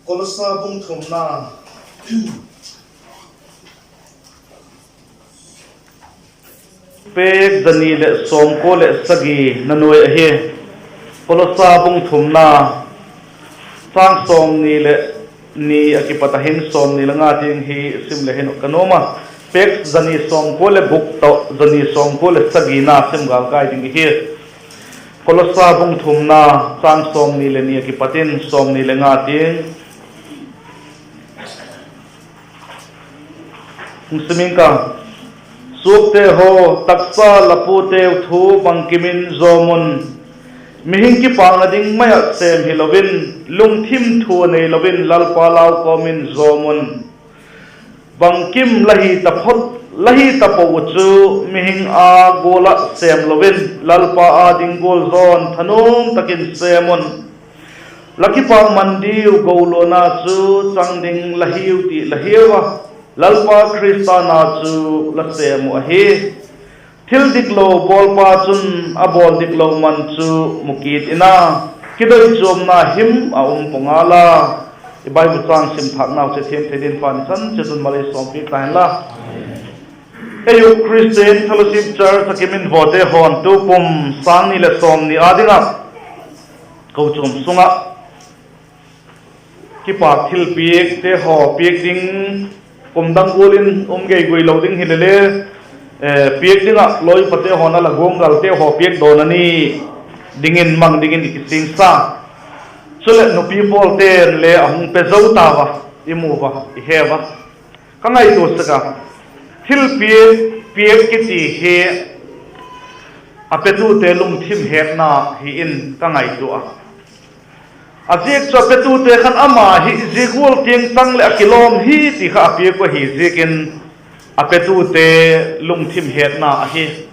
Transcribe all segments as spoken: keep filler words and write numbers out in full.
Kolosa bung thumna, pêk za ni leh sawmkua leh sagi na nuai ahi. Kolosa bung thumna, châng sawmni leh ni a kipat a hin sawmni le nga tiang hi sim le hin ka nuam a. Pêk za ni sawmkua leh guk tawh za ni sawmkua leh sagina sim gâl kai ding i hi. Kolosa bung thumna, châng sawmni leh ni a kipat in sawmni le nga tiang. Hung sim ing ka. Suakte haw, taksa la puteu thu bangkim in zawm un. Mihing kipakna ding mai ah sêm hilo in, lungthim thua neilo in Lalpa lau kawm in zawm un. Bangkim la hi taphot, la hi tapo uh chu mihing â gual ah sêm lo in, Lalpa â ding gual zawn thanuam tak in sêm un. La kipakman diu goluana chu chang ding la hiu ti la hiu a, Lalpa Khrista na chu la sêm uh ahi. Thil diklo bawlpa chun a bawl diklo man chu mu kit in a, kidoichuamna him a um pua ngal a. I Bible châng sim thâknau chu thiam thei dingin Pathian in chan chiat un mal ei sawmpiak ta hen la. Ei uh Christian Fellowship Church Takim in vawte haw'n tu kum sâng ni leh sawmni â ding ah kochuam sung ah kipâk thilpiakte haw piak ding, kum dang gual in um gei guilo ding hile le, piak ding ah lawipate haw'n a la guanggalte haw piak dawn a ni dingin mang dingin i kisingsa. Chuleh nupi pawlte'n le a hung pe zo tau a, i mu a, i he a. Ka ngaitua sek a, thilpiak, piak kiti hi a petute lungthim hetna hi in ka ngaitua a. A ziak chu a petute khan ama hi zia gual tiang chang leh a kilawm hi ti kha a piak uh ahi ziakin a petute lungthim hetna ahi.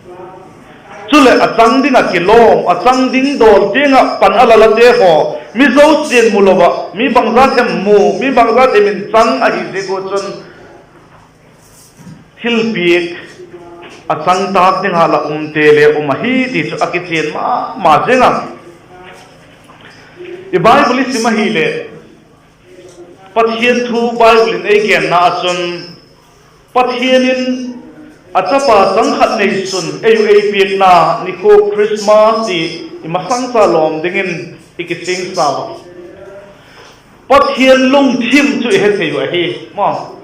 Chuleh a chang ding ah kilawm, a chang ding dawl tiang ah pan a la late haw, mi zosia'n mu lo ah, mi bangzat hem mu, mi bangzat hem in chang ahi ziak ua chun thilpiak a chang tâk ding ah la umte le um ahi ti chu a kichian ma ma ziang a. I Bible i sim ahileh, Pathian thu Bible in ei genna ah chun, Pathian in a chapa chang khat neisun ei uh ei piakna nikhua Christmas ti i masangsa lawm dingin i kisingsa a. Pathian lungthim chu i hethei uh ahi, maw.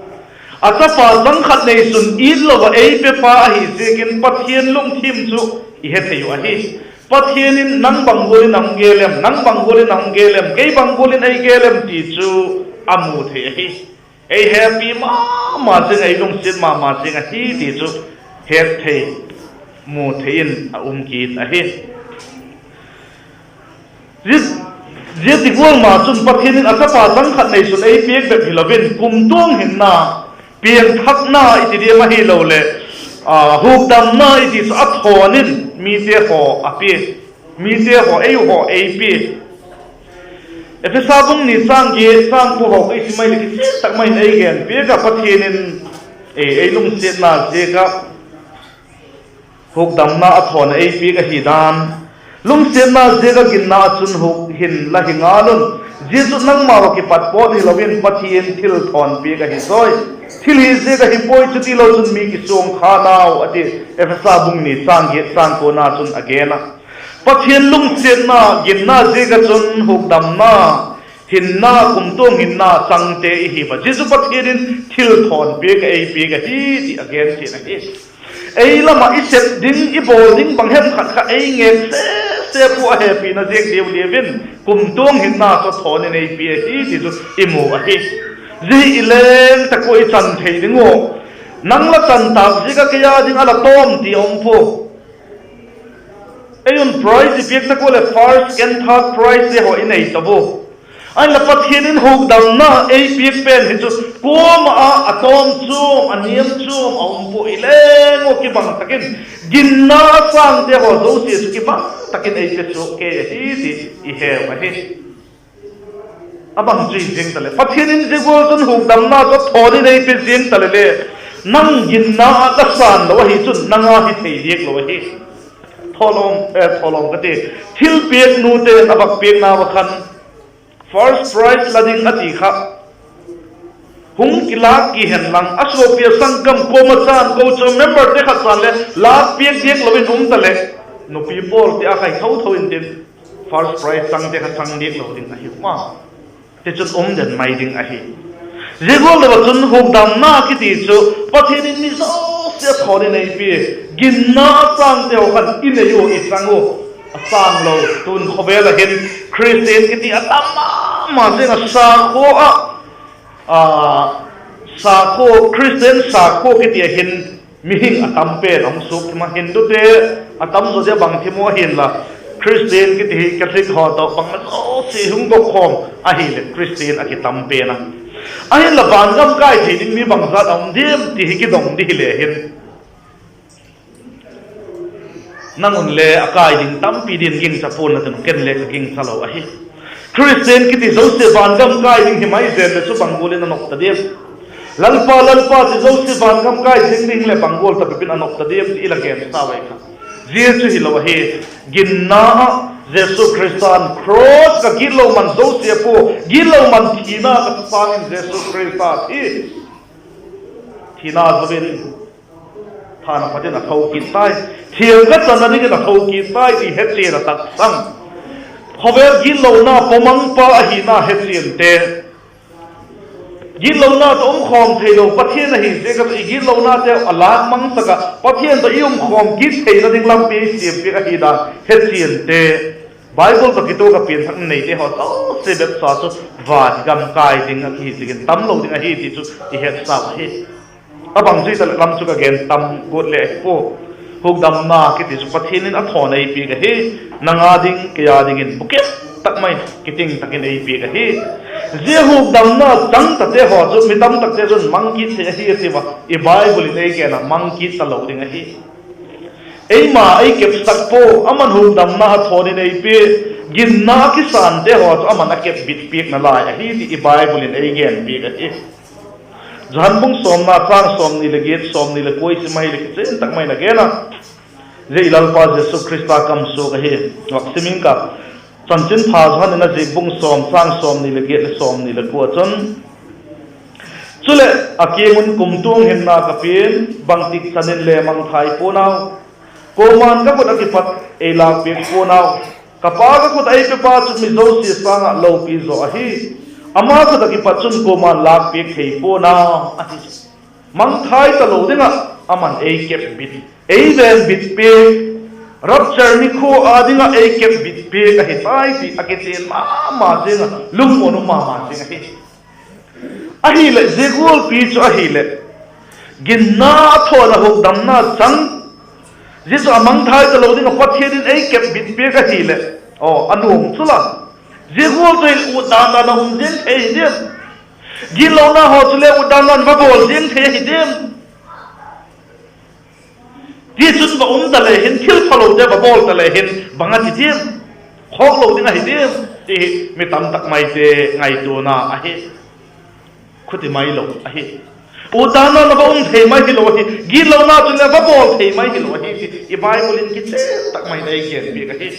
A chapa chang khat neisun it lo ah ei pepa ahi ziakin Pathian lungthim chu i hethei uh ahi. Pathian in nang bang gual in a hung gel em, nang bang gual in a hung gel em, kei bang gual in ei gel em ti chu a mu thei ahi. Ei hepi ma ma ziang, ei lungsiat ma ma ziang ahi ti chu het thei, mu thei in a um kit ahi. Zia, zia ti gual ma chun Pathian in a chapa chang khat neisun ei piak bep hilo in kumtuang hinna, piangthakna i ti diam ahiloleh, hukdamna i ti chu a thawn in mite haw a pia, mite haw, ei haw ei pia. Ephesa bung ni châng giat châng kua haw ka i sim mai leh kichian tak mai in ei gen piak a, Pathian in ei lungsiatna ziak ah hukdamna a thawn a ei piak ahi dan. Lungsiatna ziak ah ginna ah chun huk hin la hi ngal un. Zia chu nangmau ah kipat pawt hilo in Pathian thil thawn piak ahi zawi. Thil hi ziak ahi puai, chutilo chun mi kisuang kha nau a ti. Ephesa bung ni châng giat châng kuana chun a gen a. Pathian lungsiatna ginna ziak ah chun hukdamna, hinna, kumtuang hinna changte i hi a. Zia chu Pathian in thil thawn piak a ei piak ahi ti a gen chian ahi. Ei lam ah i sep ding, i bawl ding bang hem khat kha ei ngêk sese pua a hepina ziak diu liu in kumtuang hinna chu thawn in ei pia ahi ti chu i mu ahi. Zia i leng tak ua i chan thei ding uh. Nang la chan tâk ziak ah kei â ding a la tawm ti a um pua. Ei un prize i piak tak ua leh first, second, third prize te haw i nei ta ua. Ahinla Pathian in hukdamna ei piak pen hi chu kuama a tawm chuam, a niam chuam a um pua, i leng ua kibang tak in ginna sângte haw zosia chu kibang tak in ei pe suak kei ahi ti i heu ahi. A bang chu i ziang ta leh, Pathian in zia gual chun hukdamna chu thawn in ei pe ziang ta leh le, nang ginna ah la sân lo ahi chun nang â hi thei diak lo ahi. Thawlawm, thawlawm ka ti, thilpiak nute'n a vak piaknau ah khan first prize la ding a ti kha, hung kilâk ki hen lang, a suapi a sangkam kuama chan, kochuam memberte khat chan le lâk piak diak lo in um taleh, nupi pawlte a khai tho tho intin, first prize changte kha chang diak lo ding ahi ma. Tichun um den mai ding ahi. Zia gual deu ah chun hukdamna kiti chu Pathian in mi zosia thawn in ei pia, ginna a chângte haw khan i nei ua, i chang ua. A châng lo, tun khawvel ah hin Christian kiti a tam ma ma ziang ah, sakhua ah, a, sakhua, Christian sakhua kiti ah hin mihing a tam pen a hung suak thim a, Hindute a tam zaw zia bang thim u ahinla, Christian kiti hi Catholic haw tawh bangma zosia hung dok khawm ahileh Christian a kitam pen a. Ahinla vangam kai thei ding mi bangzat a um diam ti hi kidong di hile hin, nang un le a kai ding tampi ding gingcha pua'n la tin, ken le ka gingcha lo ahi. Christian kiti zosia vangam kai ding hi mai zen leh chu bang gual in a nop ta diam? Lalpa, Lalpa ti zosia vangam kai zing ding leh bang gual tak in a nop ta diam ti i la gen sau ai kha. Zia chu hilo ahi. Ginna ah Jesu Khrista'n cross ka gitlo man zosia pua, gitlo man thina ka sâng in Jesu Khrista thi, thina zo in than a pat in a tho kit tai, thiam ka channa dingin a tho kit tai ti hetchian a taksang. Khawvel gitlona pawmangpa ahina hetchiante, gitlona tawh um khawm theilo Pathian ahi ziak ah i gitlonate a lâk mangsak ah Pathian tawh i um khawm kit theina ding lampi ei siam piak ahi dan hetchiante, Bible tawh kituak ah pianthakna neite haw zosia bepsa chu vangam kai ding a kihi ziakin tam lo ding ahi ti chu i hetsau ahi. A bang zui taleh lam chu ka gen tam guat le ahi pua. Hukdamna kiti chu Pathian in a thawn ei piak ahi. Nang â ding, kei â dingin bukim tak mai kiting tak in ei piak ahi. Zia hukdamna chang tate haw chu mi tam takte chun mang kit thei ahi a ti ua, i Bible in ei gen a, mang kit talo ding ahi. Eima ei kepsak pua, aman hukdamna a thawn in ei pia, ginna a kisânte haw chu aman a kepbit piakna lai ahi ti i Bible in ei gen piak ahi. Johan bung sawmna châng sawmni leh giat, sawmni leh kua i sim ahileh kichian tak mai in a gen a. Zia i Lalpa Jesu Khrista kam suak ahi. Vak sim ing ka. Chanchinpha Johan in a ziak bung sawm châng sawmni leh giat leh sawmni leh kua chun, chuleh a kiang un kumtuang hinna ka pia'n, bangtik chan in le mangthai pua'n au. Kuama'n ka khut ah kipat ei lâkpiak pua'n au. Ka Pa ka khut ah ei pepa chu mi zosia sâng ah lopi zaw ahi. Ama khut ah kipat chun kuama'n lâkpiak thei pua'n a, a ti. Mangthai talo ding ah aman ei kepbit, ei venbit piak, rapture nikhua â ding ah ei kepbit piak ahi tai ti a kichian ma ma ziang ah lungmuan um ma ma zing ahi. Ahileh zia gualpi chu ahileh, ginna a thawn a hukdamna chang, zia chu a mangthai talo ding ah Pathian in ei kepbit piak ahileh, aw, a nuam chu la, zia gual chu in utdan dan a um ziang thei hi diam? Gitlona haw chule utdan dan va bawl ziang thei ahi diam? Tichun va um ta le hin, thil phalote va bawl ta le hin bang a ti diam? Khawk lo ding ahi diam? Ti hi mi tam tak maite ngaituana ahi. Khuti mai lo ahi. Utdan dan a va um thei mai hilo ahi. Gitlona chule va bawl thei mai hilo ahi ti i Bible in kichian tak mai in ei gen piak ahi.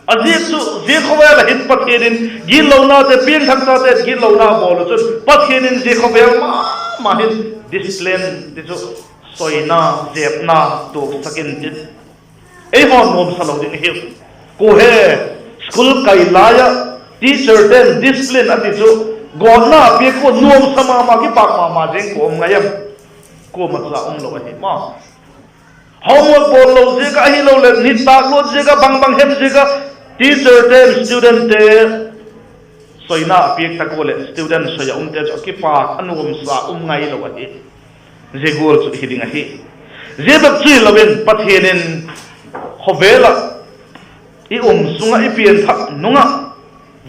A ziak chu zia khawvel ah hin Pathian in gitlonate, piangthakchate gitlona bawl uh chun Pathian in zia khawvel ma ma hin discipline ti chu, soina, zepna tuaksak intin, ei haw nuamsa lo ding ahiu. Kua he, school kai lai ah teacherte'n discipline a ti chu, gawtna a piak ua nuamsa ma ma, kipâk ma ma zing kua um ngai em? Kuama cha um lo ahi ma. Homework bawl lo ziak ah, ahiloleh nitâk luat ziak ah, bang bang hem ziak ah, teacherte'n studentte soina a piak tak ua leh student soi a umte chu a kipâk, a nuamsa um ngai lo ahi. Zia gual chu hi ding ahi. Zia bep chu hilo in Pathian in khawvel ah i um sung ah, i pianthak nung ah,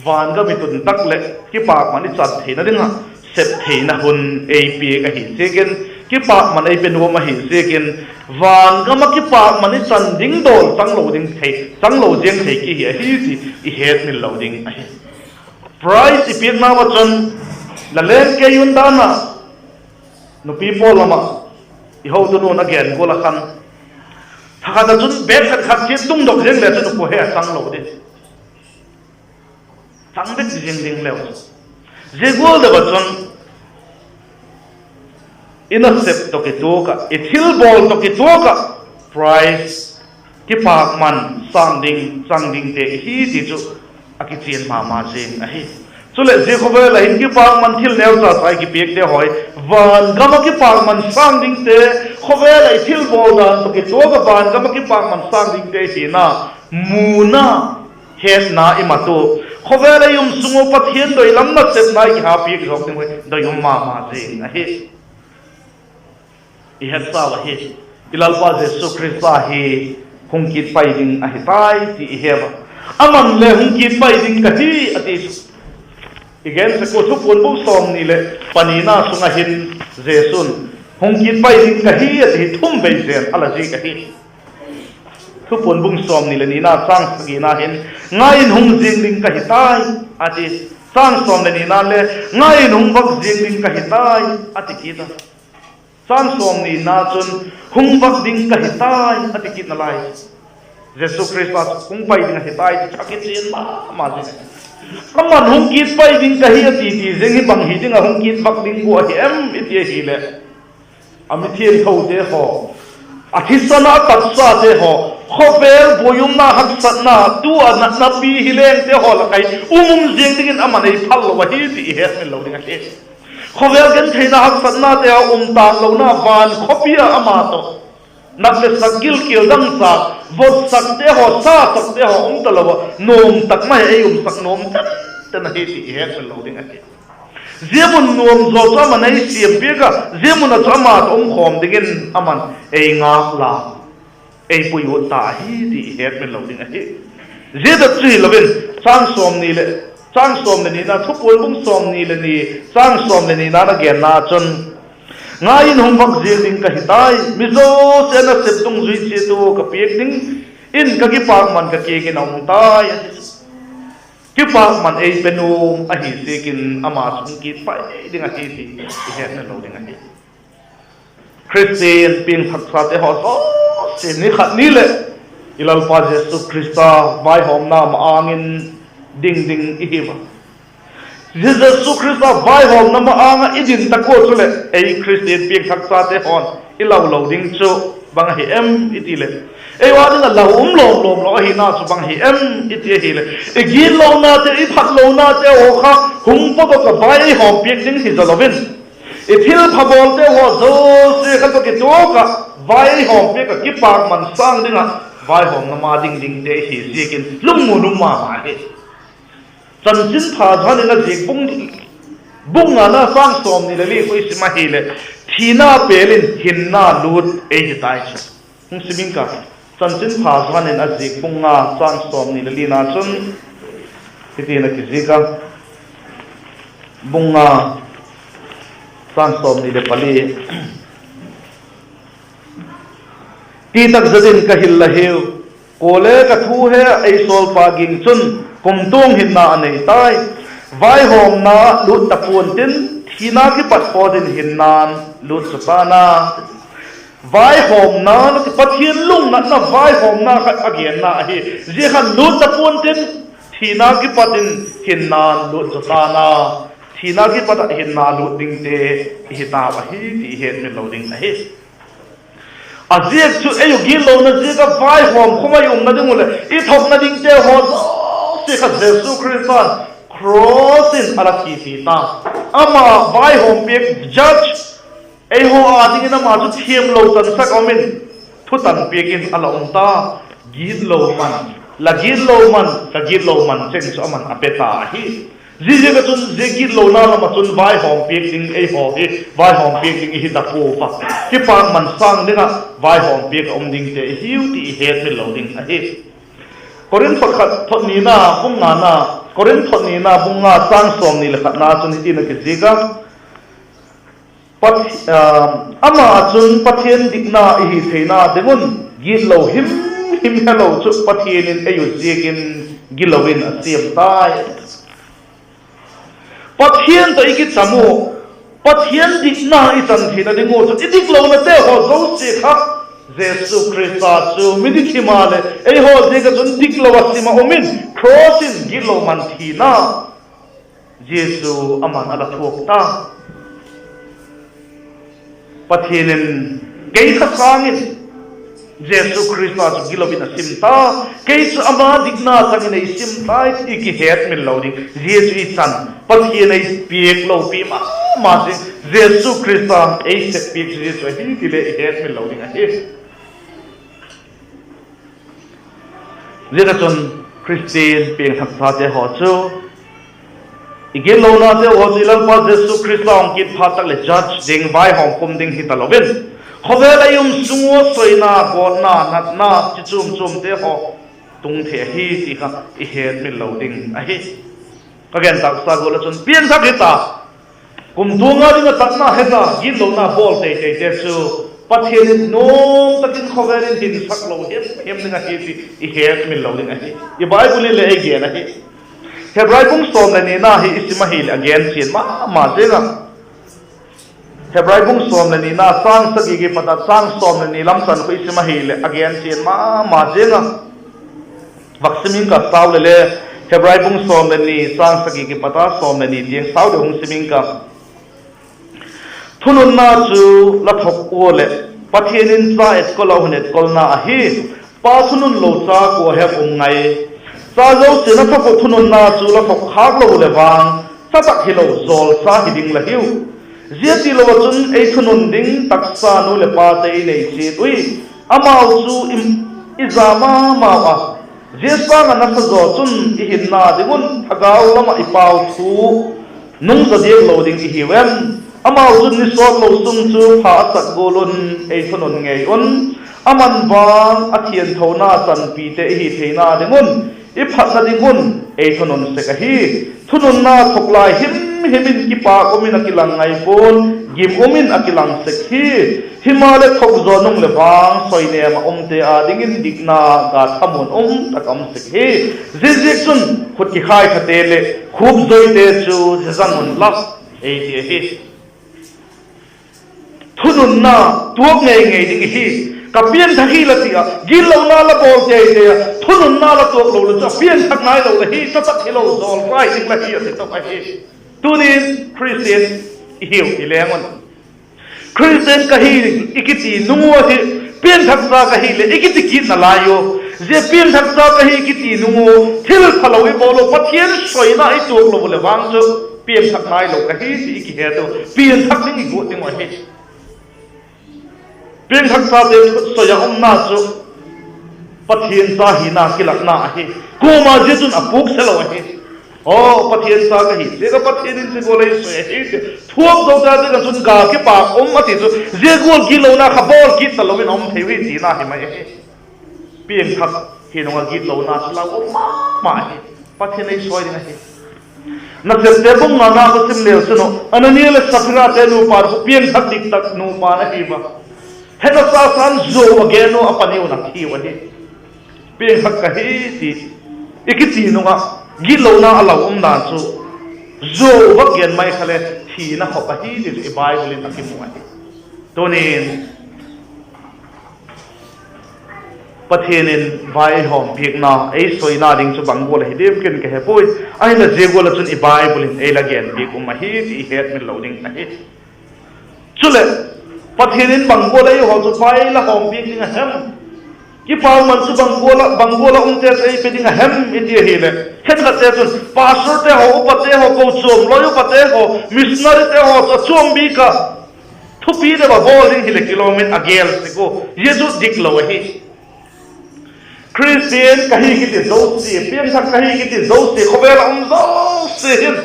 vangam i tun tak leh kipâkman i chan theina ding ah sep theina hun ei piak ahi ziakin, kipâkman ei pe nuam ahi ziakin, vangam ah kipâkman i chan ding dawl chang lo ding thei, chang lo ziang thei ki hi ahi ti i hetmil lo ding ahi. Prize i piaknau ah chun, la leng kei un dan ah, nupi pawl lam ah i hotunu'n a gen gual ah khan, thakhat ah chun bag khat khat chiat tungdok ziang le chun kua he a chang lo ding. Thang bit zing ding leu chu, zia gual deu ah chun i nasep tawh kituak ah, i thilbawl tawh kituak ah prize, kipakman sâng ding chang dingte i hi ti chu a kichian ma ma zing ahi. Chuleh zia khawvel ah hin kipakman thil neucha sa i kipiakte haw hi van gam ah kipakman sâng dingte, khawvel ah i thilbawl dan tawh kituak ah van gam ah kipakman sâng dingte hina, muna, hetna i mat ua, khawvel ah i um sung ua Pathian doi lam nasepna i kihapiak zawk ding hi doi um ma ma zing ahi. I hetsau ahi, i Lalpa Jesu Khrista hi hung kit pai ding ahi tai ti i he a. Aman le hung kit pai ding ka hi a ti chu, i gen sek ua Thupuan bung sawmni leh panina sung ah hin Jesu'n hung kit pai ding ka hi a ti hi thum vei zen a la zik ahi. Thupuan bung sawmni leh nina châng sagina hin, ngai in hung ziang ding ka hi tai, a ti. Châng sawm leh nina le, ngai in hung vak ziang ding ka hi tai, a ti kit a. Châng sawmnina chun, hung vak ding ka hi tai, a ti kit nalai. Jesu Khrista hung pai ding ahi tai ti chu a kichian ma ma zing. Aman hung kit pai ding ka hi a ti ti zing hi bang hi ding ah hung kit vak ding uh ahi em i ti ahileh, a mithiangthote haw, a thisan ah a taksate haw, khawvel buai umna haksatna tu a natna pi hi lengte haw lak ah um um ziang dingin aman ei phal lo ahi ti i hetmil lo ding ahi. Khawvel gentheina haksatnate haw um tâk lona van khawpi ah ama tawh nat le sak, gilkial dangchâk, votsakte haw, sasakte haw um talo ah nuam tak mai ei umsak nuam ten ten ahi ti i hetmil lo ding ahi. Zia mun nuam zaw chu aman ei siam piak ah, zia mun ah chu ama tawh um khawm dingin aman ei ngâk la, ei pui ut ta ahi ti i hetmil lo ding ahi. Zia tak chu hilo in, châng sawmni leh, châng sawm leh nina, Thupuan bung sawmni leh ni, châng sawm leh nina a genna chun, ngai in hung vak ziang ding ka hi tai, mi zosia nasep dungzui chiat ua ka piak dingin ka kipakman ka kiang in a um tai, a ti. Kipakman ei pe nuam ahi ziakin ama chu hung kit pai ding ahi ti i hetmil lo ding ahi. Khristian piangthaksate haw zosia ni khat ni leh i Lalpa Jesu Khrista vaihawmna ma-âng in ding ding i hi a. Zia Jesu Khrista vaihawmna ma-âng ah i din tak ua chuleh ei Khristian piangthaksate haw'n i lau lo ding chu bang ahi em i ti leh, ei ua ding ah lau um lawm lawm lo ahina chu bang hi em i ti ahileh, i gitlonate, i phatlonate haw kha hung pawtdok ah vai ei hawm piak ding hi zalo in, i thilpha bawlte haw zosia kha tawh kituak ah vai ei hawm piak ah kipakman sâng ding ah vaihawmna ma ding dingte hi ziakin lungmuan um ma ma hi. Chanchinpha Johan in a ziak bung, bung ngana châng sawmni leh li khu i sim ahileh, thina pêl in hinna lût ei hi tai chu. Hung sim ing ka, Chanchinpha Johan in a ziak bung nga châng sawmni leh lina chun hiti'n a kizik a, bung nga châng sawmni leh pali. Ti tak zet in ka hil la hiu, kuale ka thu he ei sawlpa ging chun kumtuang hinna a nei tai. Vaihawmna lût ta pua'n tin, thina kipat pawt in hinna'n lût zaw ta'n a. Vaihawmna, Pathian lungnatna vaihawmna kha a genna ahi. Zia khan lût ta pua'n tin, thina kipat in hinna'n lût zaw ta'n a. Thina kipat ah hinna lût dingte i hi tau ahi ti i hetmil lo ding ahi. A ziak chu ei uh gitlona ziak ah vaihawm khawm ah i umna ding uh leh i thokna dingte haw zosia kha Jesu Khrista'n cross in a la thipi ta. Ama vaihawm piak judge, eihaw â dingin ama chu thiamlo tansak a um in, thutan piak in a la um ta. Gitlo man, la gitlo man, ka gitlo man cheng chu aman a pe ta ahi. Ziaziak ah chun zia gitlona lam ah chun vaihawm piak ding eihaw hi, vaihawm piak ding i hi ta pua a. Kipakman sâng ding ah vaihawm piak a um dingte i hiu ti i hetmil lo ding ahi. Korinth thot khat, thot nina, bung ngana, Korinth thot nina bung nga châng sawmni leh khatna chun hiti'n a kizik a, Path-, ah, ama ah chun Pathian dikna i hi theina ding un gitlo him him helo chu Pathian in ei uh ziakin gitlo in a siam tai. Pathian tawh i kicham uh, Pathian dikna i chan theina ding uh chu i diklonate haw zosia kha Jesu Khrista chu mi dithim a leh eihaw ziak ah chun diklo ah sim ah um in, cross in gitlo man thina, zia chu aman a la thuak ta. Pathian in kei thasâng in Jesu Khrista chu gilo in a sim ta, kei chu ama dikna chang in ei sim tai ti i kihetmil lo ding. Zia chu i chan, Pathian ei piak lopi ma ma zing, Jesu Khrista ei sep piak chu zia chu ahi ti le i hetmil lo ding ahi. Ziak ah chun Khristian piangthak chate haw chu, i gitlonate haw chu i Lalpa Jesu Khrista hung kit phat tak leh judge ding, vaihawm pum ding hi talo in, khawvel ah i um sung ua soina, gawtna, natna chi chuam chuamte haw tung thei ahi ti kha i hetmil lo ding ahi. Ka gen taksa gual ah chun piangthak hita, kumtuang a ding ah tatna heta gitlona bawl tei teite chu Pathian in nuam tak in khawvel in hinsak lo him him ding ahi ti i hetmil lo ding ahi. I Bible in le ei gen ahi. Hebrai bung sawm leh nina hi i sim ahileh a gen chian ma ma ziang a. Hebrai bung sawm leh nina châng sagi kipat a châng sawm leh ni lam chan khu i sim ahileh a gen chian ma ma ziang a. Vak sim ing ka, sau le le, Hebrai bung sawm leh ni châng sagi kipat a sawm leh ni tiang sau leh hung sim ing ka. Thununna chu la thok ua leh, Pathian in cha etkol a hun etkolna ahi. Pa thununlo cha kua hem um ngai? Cha zosia na thok uh thununna chu la thok khâk lo leh vang, cha tak hilo zawlcha hi ding la hiu. Zia tilo ah chun ei thunun ding taksa nu leh pate i nei chiat ui. Amau chu i, i za ma mau a, zia sâng ah nasa zaw chun i hinna ding un thagau lam ah i pau thu nungza diak lo ding i hiu em? Amau chun ni sawt lo sung chu pha a sak gual un ei thunun ngei un, aman vang a thianthona chanpite i hi theina ding un, i phatna ding un ei thunun sek ahi. Thununna thok lai him him in kipâk um in a kilang ngai pua'n, gim um in a kilang sek hi. Himaleh thok zaw nung leh vang soinêm ah umte â dingin dikna ga thamuan um tak a um sek hi. Ziaziakchun, khut kikhai thate leh khûp zoite chu zizang unla, ei ti ahi. Thununna tuak ngei ngei ding ihi. Ka piangthak hi la ti a, gitlona la bawl tei tei a, thununna la tuak lo leh chu a piangthak nailo la hi, cha tak hilo zawlcha hi ding la hi a ti tawh ahi. Tunin Khristian i hiu i leng un, Khristian ka hi i kiti nung ua hi, piangthakcha ka hi leh i kiti kit nalai u. Zia piangthakcha ka hi kiti nung ua thil phalo i bawl u, Pathian soina i tuak lo leh vang chu piangthak nailo ka hi ti i kihet u, piangthak ding i guat ding uh ahi. Piangthakchate soi a umna chu Pathian cha hina kilâkna ahi. Kuama zia chun a pûk se lo ahi. Aw, Pathian cha ka hi ziak a Pathian in zia gual ei soi ahi ti thuak zote â ding ah chun ga kipâk um a ti chu, zia gual gitlona kha bawl kit talo in a um thei ui tina hi mai ahi. Piangthak hi nung ah gitlona chu lau um ma ma hi. Pathian ei soi ding ahi. Nasepte bung ngana ka sim leu chun uh, Anania leh Saphirate nupa chu piangthak dik tak nupa ahi ua, hena sa san zuau a gen ua a pani un a thi u ahi. Piangthak ka hi ti i kiti nung ah gitlona a lau umdan chu zuau vak gen mai kha le thina khop ahi ti chu i Bible in a kimu ahi. Tunin Pathian in vai ei hawmpiakna, ei soina ding chu bang gual ahi diam ken ka he puai. Ahinla zia gual ah chun i Bible in ei la genpiak um ahi ti i hetmil lo ding ahi. Chuleh, Pathian in bang gual a eihaw chu vai la hawmpiak ding a hem, kipakman chu bang gual ah, bang gual ah umte chu ei pe ding a hem i ti ahileh, khenkhatte chun pastorte haw, upate haw, kochuam lawi upate haw, missionaryte haw chu a chuam bik ah thupi deu a bawl ding hileh kilawm in a gel sek ua, zia chu dik lo ahi. Khristian ka hi kiti zosia, piangthak ka hi kiti zosia, khawvel ah um zosia hin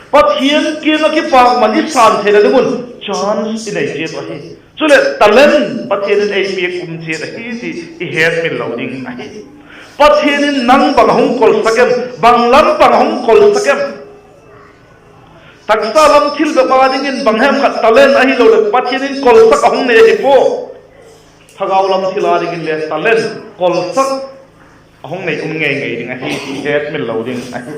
Pathian kiang ah kipakman i sân theina ding un chance i nei chiat uh ahi. Chuleh talent Pathian in ei piak um chiat ahi ti i hetmil lo ding ahi. Pathian in nang bang a hung kolsak em, bang lam bang a hung kolsak em? Taksa lam thil bep â dingin bang hem khat talent ahiloleh Pathian in kolsak a hung nei ahi pua. Thagau lam thil â dingin le talent, kolsak a hung nei um ngei ngei ding ahi ti hetmil lo ding ahi.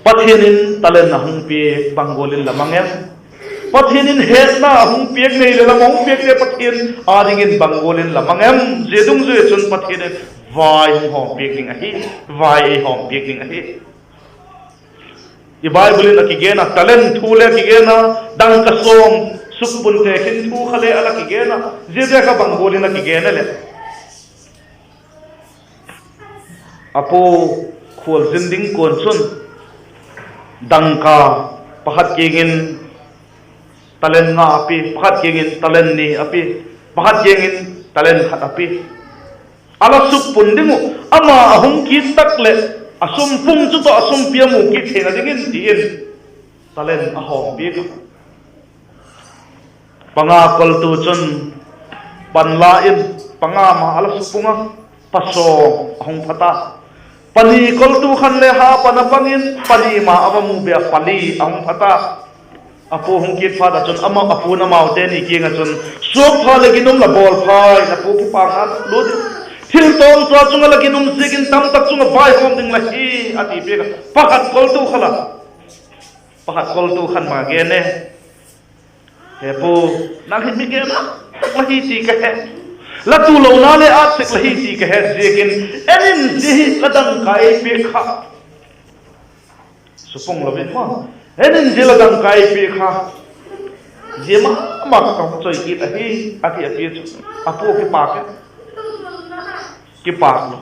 Pathian in talent a hung piak bang gual in la mang em? Pathian in hetna a hung piak, nei leh lam a hung piakte Pathian â dingin bang gual in la mang em? Zia dungzui ah chun Pathian in vai hung hawm piak ding ahi, vai ei hawm piak ding ahi. I Bible in a kigen a, talent thu le a kigen a, dangka sawm sukpunte khin thu kha le a la kigen a, ziate kha bang gual in a kigen a leh, a pu khualzin ding kuan chun dangka pakhat kiang in talent nga a pia, pakhat kiang in talent ni a pia, pakhat kiang in talent khat a pia. A la sukpun ding uh, ama a hung kit tak leh a sumpung chu tawh a sumpi a mu kit theina dingin ti in talent a hawm piak a. Panga koltu chun pan la in, panga ma a la sukpung a, pasawm a hung pha ta. Pani koltu khan le ha pan a pang in pani ma a va mu bep a, pali a hung pha ta. A pu hung kit phat ah chun ama, a pu'n amaute ni kiang ah chun, suak pha leh ginum la bawl pha in, a pu kipâkna lut in, thil tawmcha chung ah la ginum ziakin tamtak chung ah vaihawm ding la hi, a ti piak a. Pakhat koltu kha la, pakhat koltu khan ma gen e, He pu, nang hi mi gen a tak la hi ti ka he. La tulona le ât sek la hi ti ka het ziakin, en in zia hi la dangka ei piak kha, supung lo in maw, en in zia la dangka ei piak kha, zia ma ma ka hung choi kit ahi, a ti a pia chu. A pu kipâk e, kipâk lo.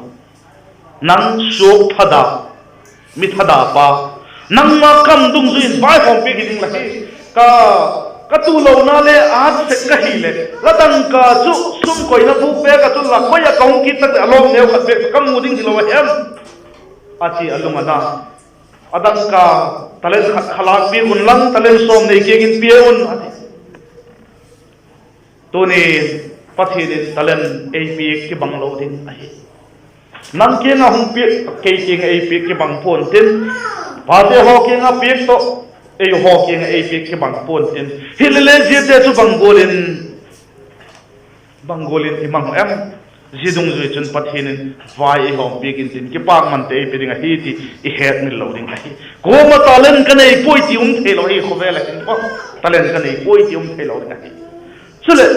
Nang suak thada, mi thada pa, nangma kam dungzui in vaihawm piak hi ding la hi. Ka, ka tulona le ât sek ka hileh la dangka chu sum koina bûk bêk ah chun la koi ah ka hung kit tak leh a lawm neu khat bêk chu ka mu ding hilo a hem? a ti a lung a na. A dangka talent khat kha lâk piak unla, talent sawm nei kiang in pia un, a ti. Tuni'n Pathian in talent ei piak kibang lo ding ahi. Nang kiang ah hung piak, kei kiang ah ei piak kibang pua'n tin, pate haw kiang ah piak tawh, ei haw kiang ah ei piak kibang pua'n tin, hilele ziate chu bang gual in, bang gual in i mang u em? Zia dungzui chun Pathian in vai ei hawm piak intin, kipâkmante ei pe ding ahi ti i hetmil lo ding ahi. Kuama talent ka nei puai ti um theilo hi khawvel ah hin, talent ka nei puai ti um theilo ding ahi. Chuleh,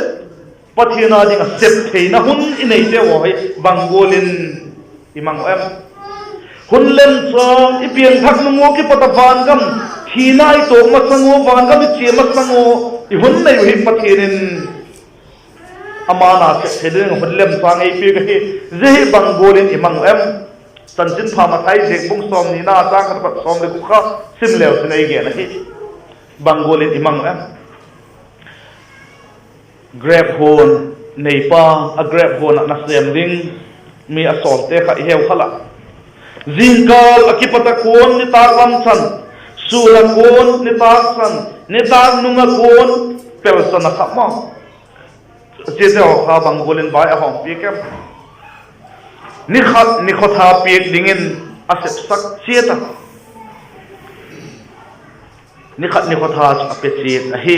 Pathian â ding ah sep theina hun i neite haw hi bang gual in i mang u em? Hun lemchâng i pianthak nung ua kipat a van gam, thina i tuak masang ua, van gam i chia masang ua i hun nei uh hi Pathian in ama na sep thei ding hun lemchâng ei piak ahi. Zia hi bang gual in i mang u em? Chanchinpha Mathai ziak bung sawmnina châng khat apat sawm leh guk kha sim leu chun ei gen ahi. Bang gual in i mang u em? Grep huan neipa, a grep huan ah nasêm ding mi a sawlte kha i heu kha la. Zingkâl ah kipat a kuan nitâk lam chan, sûn a kuan nitâk chan, nitâk nung a kuan pel chan a kha ma, ziate haw kha bang gual in vai a hawm piak em? Ni khat ni khawtha piak dingin a sepsak chiat a. Ni khat ni khawtha chu a pe chiat ahi.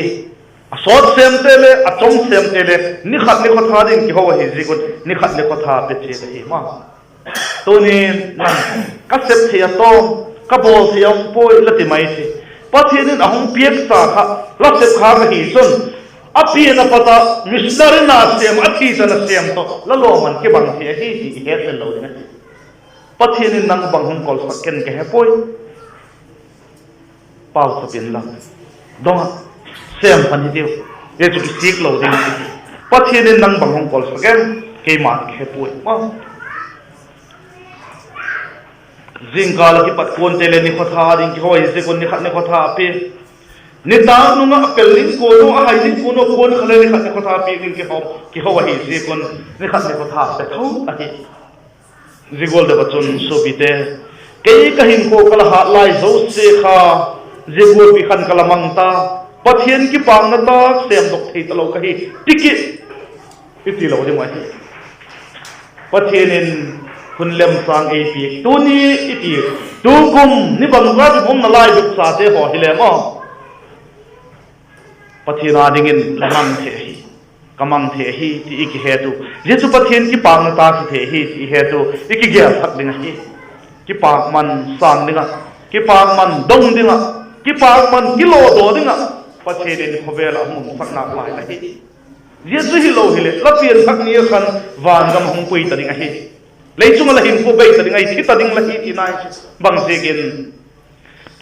A sawt sêmte le a chong sêmte le ni khat ni khawtha ding kiho ahi ziak un ni khat ni khawtha pe chiat ahi ma. Tuni'n nang, ka sep thei a tawm, ka bawl thei a um puai la ti mai thei. Pathian in a hung piaksa kha la sep kha ka hi chun, a pian a pat a missionary nasêm, a thi chan a sêm tawh la lawmman kibang thei ahi ti i hetmil lo ding ahi. Pathian in nang bang hung kolsak ken ka he puai. Pauchap inla, dong ah, sêm pan hitiu. Zia chu kisik lo ding ahi. Pathian in nang bang hung kolsak em? Keima ka he puai. Zingkâl ah kipat kuante le ni khawtha ding kiho ahi ziak un ni khat ni khawtha a pia. Nitâk nung ah a pel ding kuan uh, a hai ding kuan uh, kuan kha le ni khat ni khawtha piak ding kiho, kiho ahi ziak un ni khat ni khawtha pe tho ahi. Zia gual deu ah chun suapite, kei ka hinkhua ka la hât lai zosia kha zia gualpi khan ka la mang ta, Pathian kipâkna tak sêmdok thei talo ka hi, ti kit i ti lo ding ahi. Pathian in hun lemchâng ei piak, tuni i ti, tukum ni bang ka ti pum na lai duk chate haw hile maw, Pathian â dingin la mang thei ahi, ka mang thei ahi ti i kihet u, zia chu Pathian kipâkna tak hi thei ahi ti i het u i kigel thak ding ahi. Kipâkman sâng ding ah, kipâkman dong ding ah, kipâkman kilawdaw ding ah Pathian in khawvel ah hung umsak nalai ahi. Zia chu hilo hileh la pianthak ni a khan van gam hung pui ta ding ahi. Lei chung ah la hinkhua bei ta ding ahi, thi ta ding la hi tina ahi chu. Bangziakin?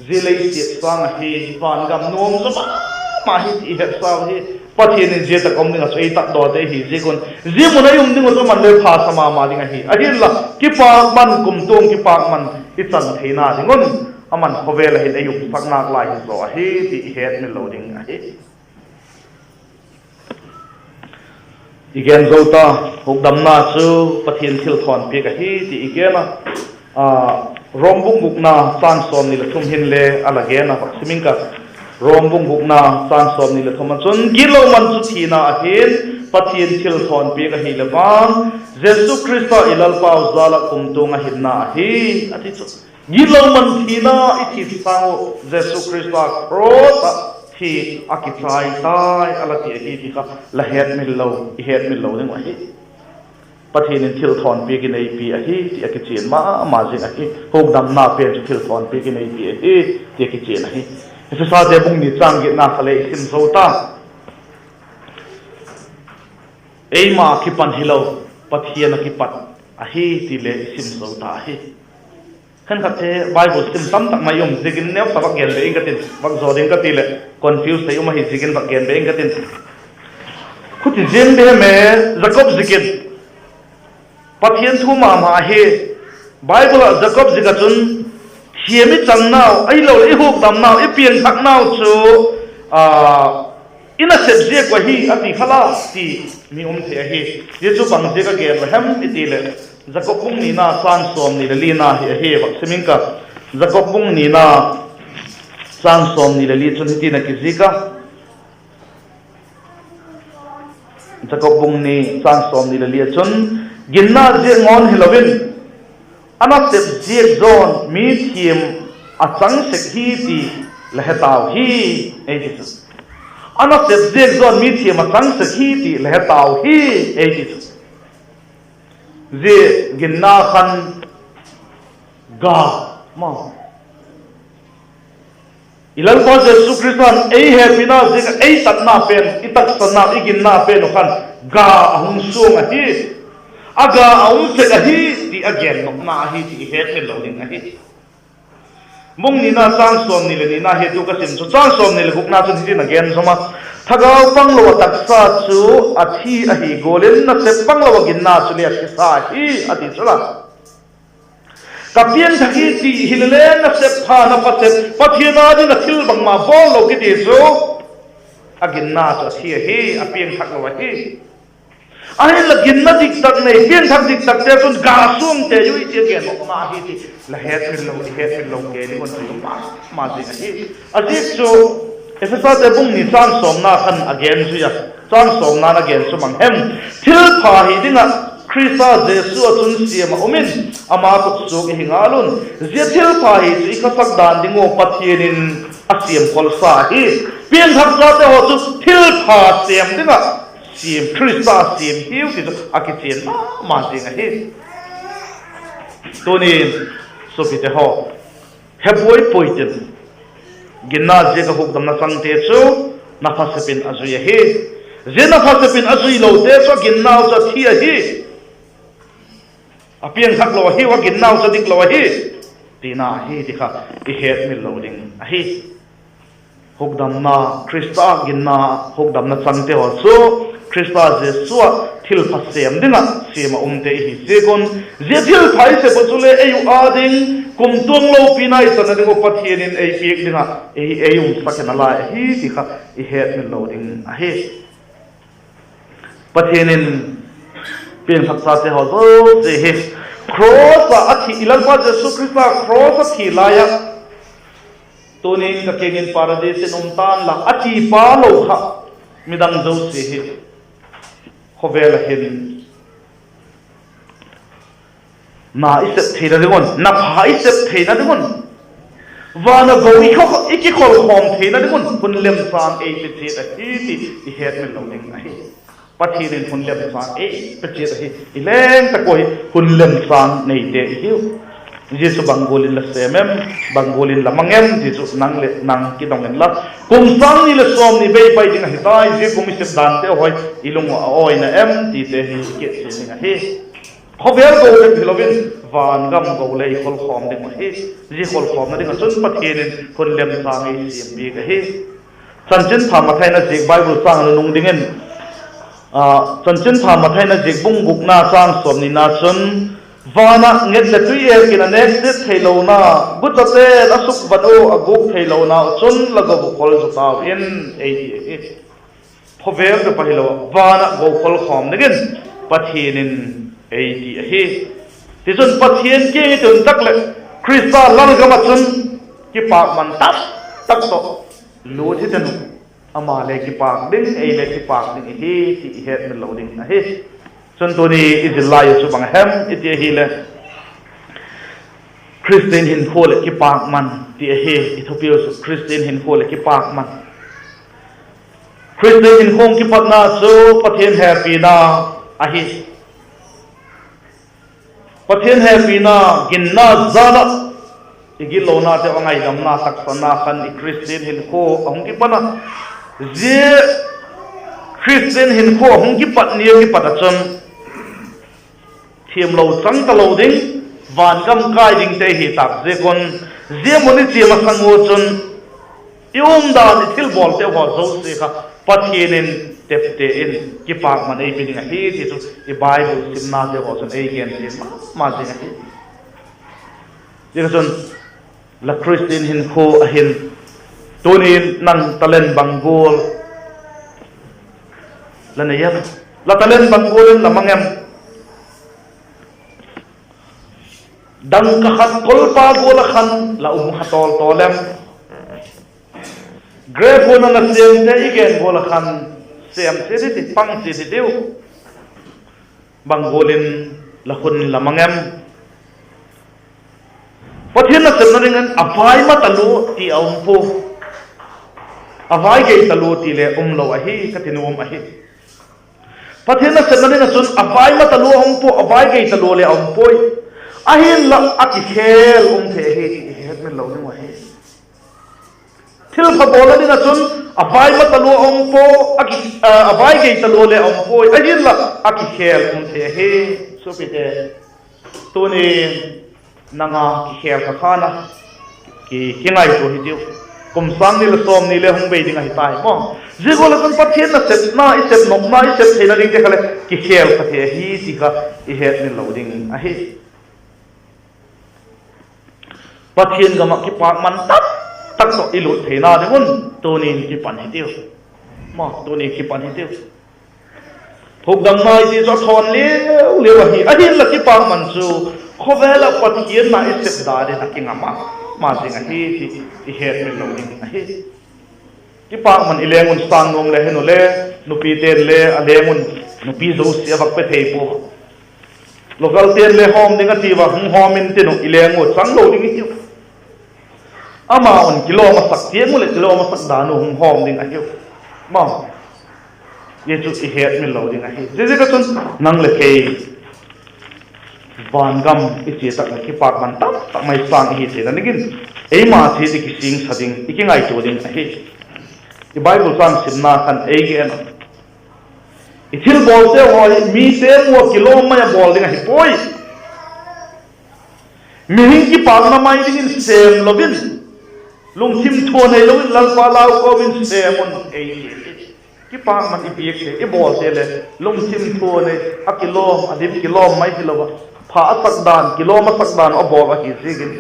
Zia lei siat sâng ahi, van gam nuam zaw ma ma hi ti i hetsau hi. Pathian in zia tak um ding ah chu ei tatdawte ahi ziak un, zia mun ah i um ding uh chu aman le pha sa ma ma ding ahi. Ahinla kipakman, kumtuang kipakman i chan theina ding un, aman khawvel ah hin ei umsak nalai hi zaw ahi ti i hetmil lo ding ahi. I gen zo ta, hukdamna chu Pathian thilthawnpiak ahi ti i gen a. Rom bung gukna châng sawmni leh thum hinle a la gen a, vak sim ing ka. Rom bung gukna châng sawmni leh thum ah chun, gitlo man chu thina ahi'n, Pathian thilthawnpiak ahileh vang, Jesu Khrista i Lalpau jal ah kumtuang a hinna ahi, a ti chu. Gitlo man thina i thi sâng uh Jesu Khrista cross ah thi a kichai tai a la ti ahi ti kha la hetmil lo, i hetmil lo ding uh ahi. Pathian in thilthawnpiak in ei pia ahi ti a kichian ma ma zing ahi. Hukdamna pen chu thilthawnpiak in ei pia ahi ti a kichian ahi. Ephesate bung ni châng giatna kha le i sim zo ta. Eima kipan hilo, Pathian a kipat ahi ti le i sim zo ta ahi. Khenkhatte Bible sim tamtak mai um ziakin neu sa vak gen be ing ka tin, vak zaw ding ka ti leh confuse thei um ahi ziakin vak gen be ing ka tin. Khuti ziang di hem e, Jakob zik in Pathian thu ma ma ahi. Bible ah Jakob zik ah chun thiam i channau ahiloleh i hukdamnau, i piangthaknau chu i nasep ziak uh ahi a ti kha la ti mi um thei ahi. Zia chu bang ziak a gen uh hem i ti leh, Jakob bung nina châng sawmni leh lina hi ahi, vak sim ing ka. Jakob bung nina châng sawmni leh li chun hitin a kizik a. Jakob bung ni châng sawmni leh li ah chun, ginna ziak ngawn hilo in, a nasep ziak zaw'n mi thiam a chang sek hi ti la he tau hi, ei ti chu. A nasep ziak zaw'n mi thiam a chang sek hi ti la he tau hi, ei ti chu. Zia ginna khan ga ma I Lalpa Jesu Khrista'n ei hepina ziak ah ei tatna pen, i taksana, i ginna pen uh khan ga a hung suang ahi, a ga a um sek ahi ti a gen nopna ahi ti i hetmil lo ding ahi. Bung nina châng sawmni leh nina hi tu ka sim chu, châng sawmni leh gukna chun hitin a gen zom a: Thagau panglo ah taksa chu a thi ahi gual in, nasep panglo ah ginna chu le a thisa hi, a ti chu la. Ka piangthak hi ti hile le, nasep pha, na pha sep, Pathian â ding ah thil bangma bawl lo kiti chu a ginna chu a thi ahi, a piangthak lo ahi. Ahinla ginna diktak nei, piangthak diktakte chun ga suangte ui ti a gen nopna ahi ti la hetmil lo, i hetmil lo kei ding un chu ma ma zing ahi. A ziak chu Ephesate bung ni châng sawmna khan a gen zui a, châng sawmna'n a gen chu bang hem: Thilpha hi ding ah Khrista Jesu ah chun siam ah um in, ama khut suak i hi ngal un. Zia thilpha hi chu i khasak dan ding ua Pathian in a siam kholsa hi. Piangthak chate haw chu thilpha sêm ding ah siam, Khrista siam hiu ti chu a kichian ma ma zing ahi. Tuni'n suapite haw, he buai puai tin, ginna ziak ah hukdamna changte chu na pha sep in a zui ahi. Zia na pha sep in a zui lote chu a ginnau chu a thi ahi, a piangthak lo ahiu, a ginnau chu a dik lo ahi tina ahi ti kha i hetmil lo ding ahi. Hukdamna, Khrista ginna, hukdamna changte haw chu Khrista Jesu ah thilpha sêm ding ah siam ah umte i hi ziak un, zia thilpha i sep uh chule ei uh â ding, kumtuang lopina i channa ding uh Pathian in ei piak ding ah ei, ei umsak in a lai ahi ti kha i hetmil lo ding ahi. Pathian in piangthak chate haw zosia hi cross ah a thi, i Lalpa Jesu Khrista cross a thi lai ah, tuni'n ka kiang in Paradis in um ta'n la, a ti pa lo kha midang zosia hi khawvel ah hin na i sep theina ding un, na pha i sep theina ding un, van a go i kho, i kikholkhawm theina ding un hun lemchâng ei pe chiat ahi ti i hetmil lo ding ahi. Pathian in hun lemchâng ei pe chiat ahi. I leng tak ua hi hun lemchâng neite i hiu. Zia chu bang gual in la sêm em, bang gual in la mang em ti chu nang leh nang kidong inla, kum sâng ni leh sawmni bei pai ding ahi tai, zia kum i sep dante haw i lung uh a awi na em tite hi i kichian ding ahi. Khawvel go bep hilo in, van gam go le i khol khawm ding uh ahi. Zia khol khawmna ding ah chun Pathian in hun lemchâng ei siam piak ahi. Chanchinpha Mathai in a ziak Bible châng a nunung dingin, Chanchinpha Mathai in a ziak bung gukna châng sawmnina chun, van ah nget leh tui êk in a nêk chiat theilona, guchate'n a sukvan ua a gûk theilona uh chun la go uh khol zaw tau in, ei ti ahi. Khawvel bep hilo ah van ah go khol khawm dingin Pathian in ei ti ahi. Tichun Pathian kiang i tun tak leh Khrista lalgam ah chun kipakman tam tak tawh lût hiten uh. Ama le kipâk ding, ei le kipâk ding ihi ti i hetmil lo ding ahi. Chun tuni i zillai uh chu bang hem i ti ahileh, Khristian hinkhua leh kipakman ti ahi. I thupiu chu Khristian hinkhua leh kipakman. Khristian hinkhua hung kipatna chu Pathian hepina ahi. Pathian hepina, ginna jal ah i gitlonateu a ngaidamna taksana khan i Khristian hinkhua a hung kipan a. Zia Khristian hinkhua a hung kipat ni a kipat ah chun thiamlo chang talo ding, van gam kai dingte hi tâk ziak un, zia mun i chia masang ua chun i umdan, i thilbawlteu haw zosia kha Pathian in tepte in kipakman ei pe ding ahi ti chu i Bible simnateu haw chun ei gen chian ma ma zing ahi. Ziaziakchun, la Khristian hinkhua ah hin, tuni'n nang talent bang gual la nei em? La talent bang gual in la mang em? Dangka khat kolpa gual ah khan la um kha tawl tawl em? Grep huan a nasêmte i gen gual ah khan sêm chiat i ti, pang chiat i tiu. Bang gual in la hun la mang em? Pathian nasepna dingin a vai ma talua ti a um pua, a vai gei talua ti le um lo ahi ka ti nuam ahi. Pathian nasepna ding ah chun a vai ma talua a um pua, a vai gei talua le a um puai. Ahinla a kikhêl um thei ahi ti i hetmil lo ding uh ahi. Thilpha bawlna ding ah chun a vai ma talua a um pua, a vai gei talua le a um puai. Ahinla a kikhêl um thei ahi. Suapite, tuni nang a kikhêl kha khan a, kingaitua hitiu. Kum sâng ni leh sawmni le hung bei ding ahi tai maw. Zia gual ah chun Pathian nasepna i sep nopna, i sep theina dingte kha leh kikhêl kha thei ahi ti kha i hetmil lo ding ahi. Pathian gam ah kipakman tak tak tawh i lût theina ding un tuni'n kipan hitiu. Tuni kipan hitiu. Hukdamna i ti chu a thawn liu liu ahi. Ahinla kipakman chu khawvel ah Pathian na i sep dan in a kinga ma ma zing ahi ti i hetmil lo ding ahi. Kipakman i leng un sâng nuam le hin u le, nupite'n le a leng un nupi zosia a vak pe thei pua. Localte'n le hawm ding a ti ua hung hawm intin uh i leng ua chang lo ding i tiu. Ama un kilawm a sak tiang u leh kilawm a sak dan u hung hawm ding ahiu. Zia chu i hetmil lo ding ahi. Ziaziak ah chun nang leh kei van gam i chia tak leh kipakman tak tak mai sâng i hi theina dingin eima chiat i kisingsa ding, i kingaitua ding ahi. I Bible châng simna khan ei gen a, i thilbawlte haw hi mite ua kilawm mai a bawl ding ahi puai. Mihing kipakna mai dingin sêm lo in, lungthim thua neilo in Lalpa lau kawm in sêm un ei ti. Kipakman i piakte, i bawlte leh lungthim thua nei, a kilawm, a dim kilawm mai hilo a, pha a sak dan, kilawm a sak dan a bawl ahi ziakin,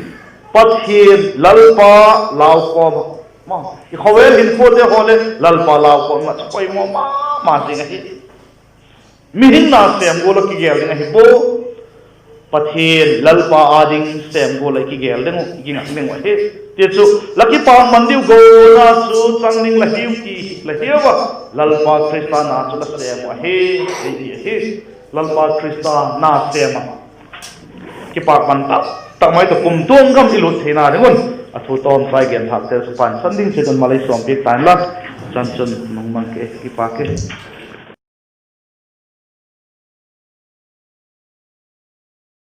Pathian Lalpa lau kawm ah, i khawvel hinkhuate haw leh Lalpa lau kawm ah chu poimaw ma ma zing ahi. Mihing na sêm gual ah kigel ding ahi pua. Pathian Lalpa â ding sêm gual ah i kigel ding uh, i kingak ding uh ahi. Tichu la kipakman diu gona chu chang ding la hiu ti la hiu a, Lalpa Khrista na chu la sêm uh ahi, ei ti ahi. Lalpa Khrista na sêm ah kipakman tak tak mai tawh kumtuang gam i lût theina ding un a thu tawmchai gen thâkte chu pansan ding chiat un malei sawmpiak ta inla, chan chun nung mang ke, kipak e.